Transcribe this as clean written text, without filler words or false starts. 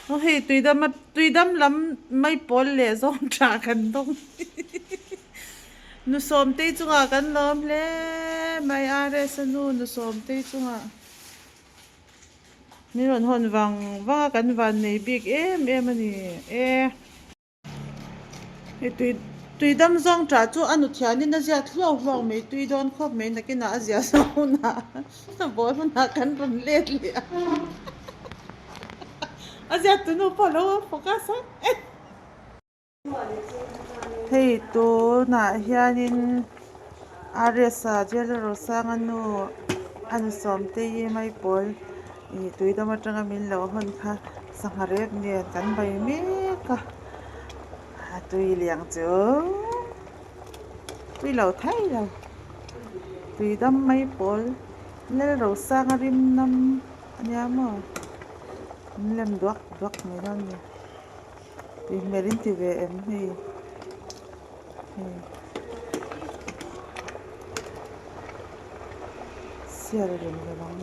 Aw hei tuidam a tuidam lam mai pawl leh zawng tha kan dawng nu sawmtei chungah kan lawm hle mai RS a nu nu sawmtei chungah min rawn hawn vang vang a kan van nei bik em em a ni e. Hei tui tui dam zawng tah chu a nu thianin a ziak hluau hluau mai tui dawn khawp mai nakinah a ziah zawng hunah a bawl hunah kan rawn let leh a a ziak tunu pawh a lo focus a hei tunah hianin RS a Jailer Rosanga nu a nu Sawmtei mai pawl Ih tuidam atanga min lo hawn kha sangha rep nen kan bai mek a, a tui liang chu tui lo thai lo tuidam mai pawl Lalrosanga rim nam ania maw an lem duak duak mai dawn a ni tui hmel in ti ve em hei hei. Sial reng lo ang.